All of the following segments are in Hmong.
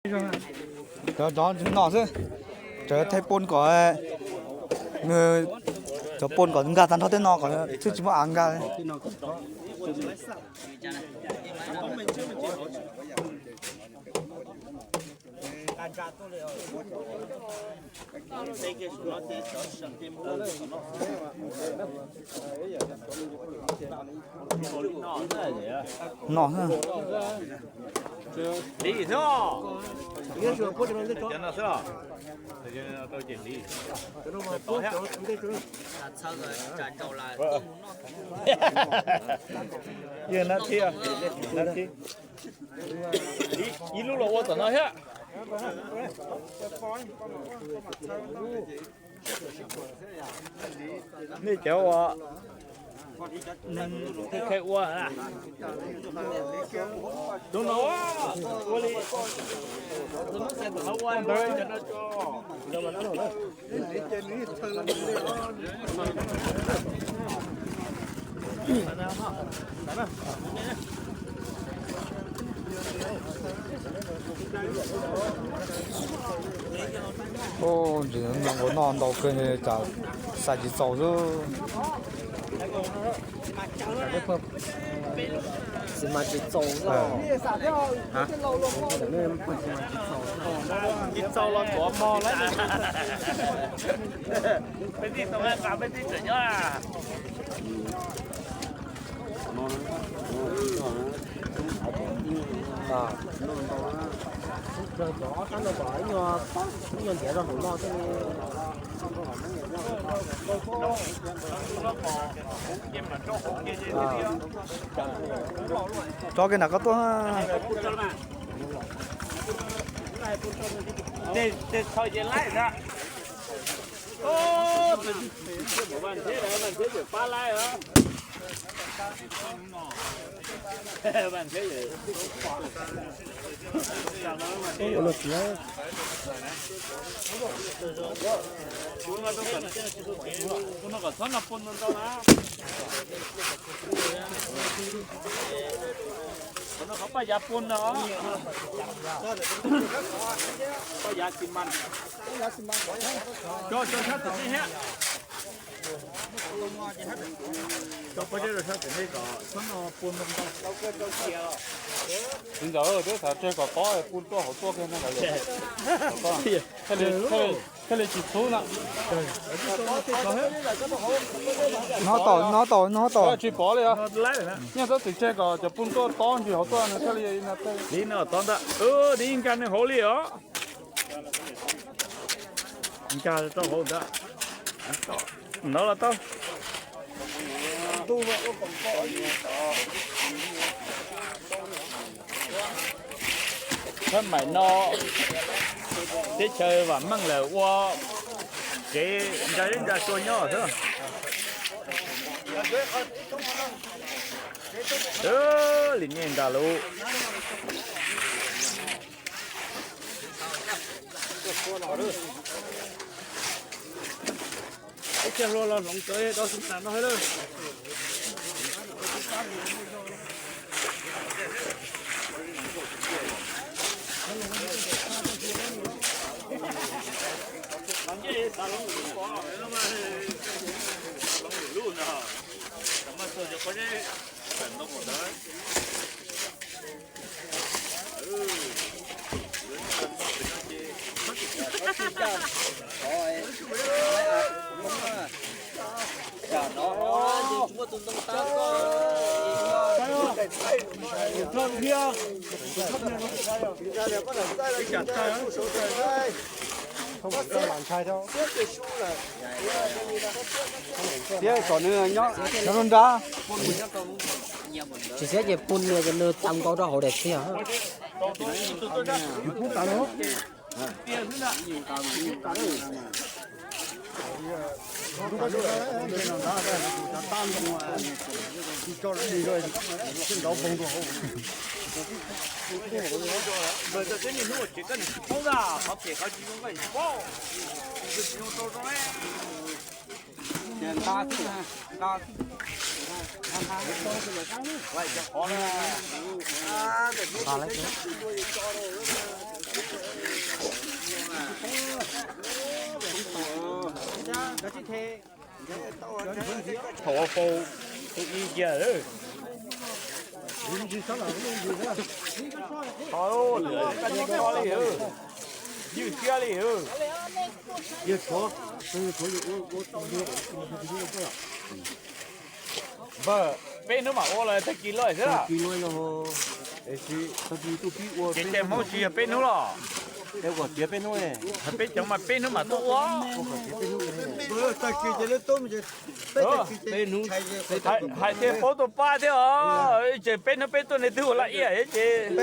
Cov, cov no xwb, cov thaij pon kom, cov pon kom nkag tag nrho tej no kom txhij tsis muaj av nkag. No. Li xwb. Cov no xwb os. Yog nab thib, nab thib. Ib lub los ua tom no thiab. Nej cov ua, khaij ua, tus no ua li, tus no ua ntawd cov no tso. Ntsis no nkaus noj ntau kawg tsam xav tsis txaus xwb. Tsis mas tsis txaus xwb. Tsis txaus los tuav mog lawm. Peb tij tau nqa peb tij tseem nyob. Tso kiag nram koj tuaj. Qhov no qhov paj yav pun no, paj yav xi mas, tso tso sab tim nej thiab. Tso pob zeb rau sab tim nej kom txhob no pun ntau ntau. Txiv ntxawm, twb xav tseg kom pob pun tuaj hauv tuaj kiag no lawm. Thiaj li tsis txhub na. No tau, no tau, no tau. Tsis pov li os. Nyob tab tom tseg kom cov pun tuaj tob ntsis hauv tuaj no thiaj li. Li no tob ntag. Li nkag nws hauv li os. Nkag rau hauv ntag. No los tau. Thab maim no teb chaws vam meej lawm ua kev ntsa zeb ntsa tsua nyob xwb. Li nej nra lub. Ib txhia hlua los hloov cov dov xwb tas no lawm. Tiab kom nws nyob nrad. Tsis siab ces pun nws ces nws tau nkaus rau hauv daim tiag. Thaum ua faus tus ib cia lawm. Thaum lwm koj tsis koj li, ywj siab li. Npawg, peb hnub mam ua los tag kis loj xwb. Ces ces Hmoob tsis yog peb hnub los? Peb cov mas peb hnub mam tuaj ua. Hais tias paub tus pab thiab os, ces peb hnub peb tuaj ne twb ua laj iaj ces.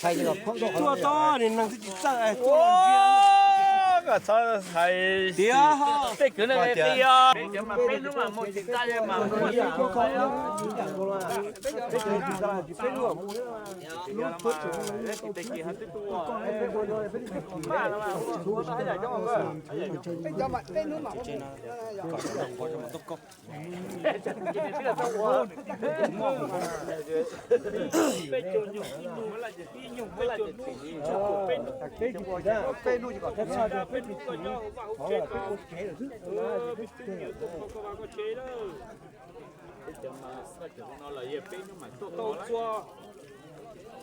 Tuaj tod ne neeg twb tsis txawj tuaj. Koj txhob hais tias tej kwv no qia. Peb hnub mas mus tsis tag mas mus. Tau txua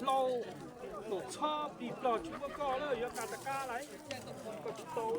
hlau, tus txhob plig plos tsis muaj koj lawm, yuav nqa rov qab lawm. Koj tsis tau.